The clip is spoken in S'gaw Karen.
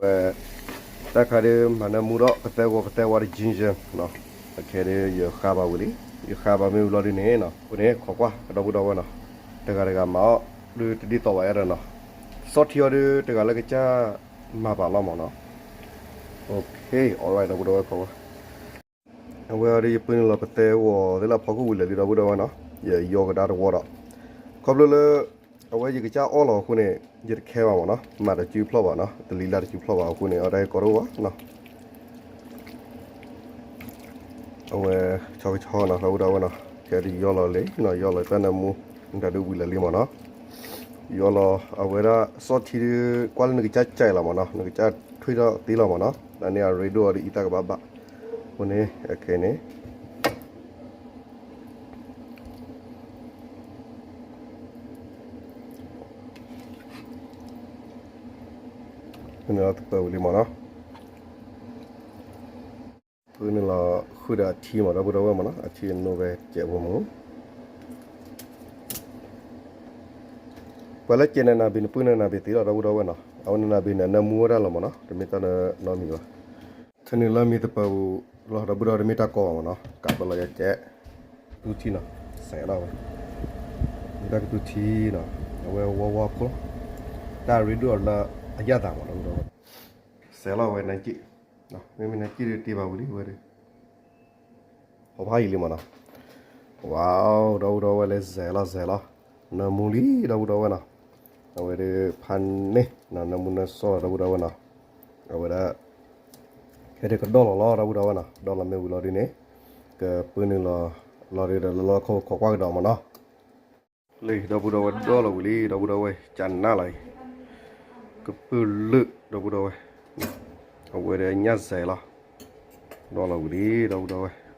ဝဲ တၢ်ခါဒုးမၤနၢမူဒီး ပသဲဂီၤ ပသဲဝါဒီး ginger နီၤ, အခဲဒုးယဃါဘၣ်ဝံၤလံ, ယဃါဘၣ်မ့ၢ်ဝံၤလီၤဒုးန့ၣ်နီၤ, အဃိန့ၣ် ခိးကွၢ် ဒီပုၢ်ဒီဝဲၢ်နီၤ, တဂၤတဂၤမၤအီၣ် ဒုးတဒ်သိးဘၣ်ယါဒီးနီၤ, စီထံအီၤဒုးတဂၤလၢကစၢ်မၤဘၣ်လီၤမးနီၤ, okay alright ဒီပုၢ်ဒီဝဲၢ် ခိးကွၢ် အဝဲအံၤဒုး ယပၢနုာ်လီၤပသဲဂီၤသ့ၣ်လၢအဖီခိၣ်ဝံၤလၢာ်လံ ဒီပုၢ်ဒီဝဲၢ်နီၤ, ယယီကဒါတဝီဒီး, ခီဖျိလၢ အဝဲယကစၢ်အီၣ်လီၤအဃိန့ၣ် ယတခဲဘၣ်မးနီၤ, မၤတစုဖျီၣ်ဘၣ်နီၤ, တလံၤလၢ်တစုဖျီၣ်ဘၣ်အဃိန့ၣ် အတၢ်ဟဲကီတအိၣ်ဘၣ်နီၤ, အဝဲ ဆီကဆီနီၤ ဒီပုၢ်ဒီဝဲၢ်နီၤ, ခဲဒုးယီလီၤလံနီၤ, ယီလီၤတၢ်နၢမူ တၢ်ဒုးဝံၤလၢာ်လံမးနီၤ, ယီလီၤ အဝဲဒၣ်စီထံဒုး ကွၢ်လၢနကစၢ်ကဲလီၤမးနီၤ, နကစၢ်ထွံထီၣ်သ့လီၤမးနီၤ, နန့ၣ်အရ့ဒိၣ်အီၤဒီးအံသၣ်ကဘၣ်ဘၣ်, အဃိန့ၣ် အခဲန့ၣ် ဖုန့ၣ်လီၤသပၢၤဝံၤလံမးနီၤ, ဖုန့ၣ်လီၤဃုာ်ဒီးအထံမး ဒီပုၢ်ဒီဝဲၢ်မးနီၤ, အထံအနိဝဲကဲးဖိမး, ပှၤလၢကဲနနၢ်ဘ့ၣ် နပုၢ်နနၢ်ဘ့ၣ်သ့လီၤ ဒီပုၢ်ဒီဝဲၢ်နီၤ, အဝဲနနၢ်ဘ့ၣ်န့ၣ် နၢမူဝဲဒၣ်လီၤမးနီၤ, တမ့ၢ်တၢ်နီတမံၤဘၣ် ထၢနုာ်လီၤမ့ၢ်သပၢၤပူၤလီၤ ဒီပုၢ်ဒီဝဲၢ်တမ့ၢ်တၢ်ကီဘၣ်မးနီၤ, ကးပလီၤယၤကဲး, ကသူထံနီၤ, စဲးလီၤဝဲ, မ့ၢ်တၢ်ကသူထံနီၤ, အဝဲဝီဝီဖိလီၤ, တၢ်ရ့ဒိၣ်အီၤလၢအယၣ်သးမး ဒီပုၢ်ဒီဝဲၢ်, စဲးလီၤဝဲနက့ၣ်, မ့မ့ၢ်နက့ၣ်ဒုးတ့ဘၣ်ဝံၤလံဝဲဒုး ဟီဖးယံာ်လံမးနီၤ, ဝါ ဒီပုၢ်ဒီဝဲၢ်လၢစဲးလီၤစဲးလီၤ, နၢမူလံ ဒီပုၢ်ဒီဝဲၢ်နီၤ, အဝဲဒုးဖးန့ၢ် နၢမူနၢဆှီလီၤ ဒီပုၢ်ဒီဝဲၢ်နီၤ, အဝဲဒၣ် ခဲဒုးကဒီၣ်လီၤလီၤ ဒီပုၢ်ဒီဝဲၢ်နီၤ, ဒီၣ်လီၤမ့ၢ်ဝံၤလီၤဒုးန့ၣ် ကပၢနုာ်လီၤ လီၤဒုးဒီးလၢလီၢ်ခိၣ်ခိးကွၢ်ကဒီးမးနီၤ, လံ ဒီပုၢ်ဒီဝဲၢ်ဒီၣ်လီၤဝံၤလံ ဒီပုၢ်ဒီဝဲၢ် ကနၣ်လီၤအံၤ, ကပုၢ်လၢာ် ဒီပုၢ်ဒီဝဲၢ်, အဝဲဒၣ်ညၣ်စဲးလီၤ, ဒီၣ်လီၤဝံၤလံ ဒီပုၢ်ဒီဝဲၢ်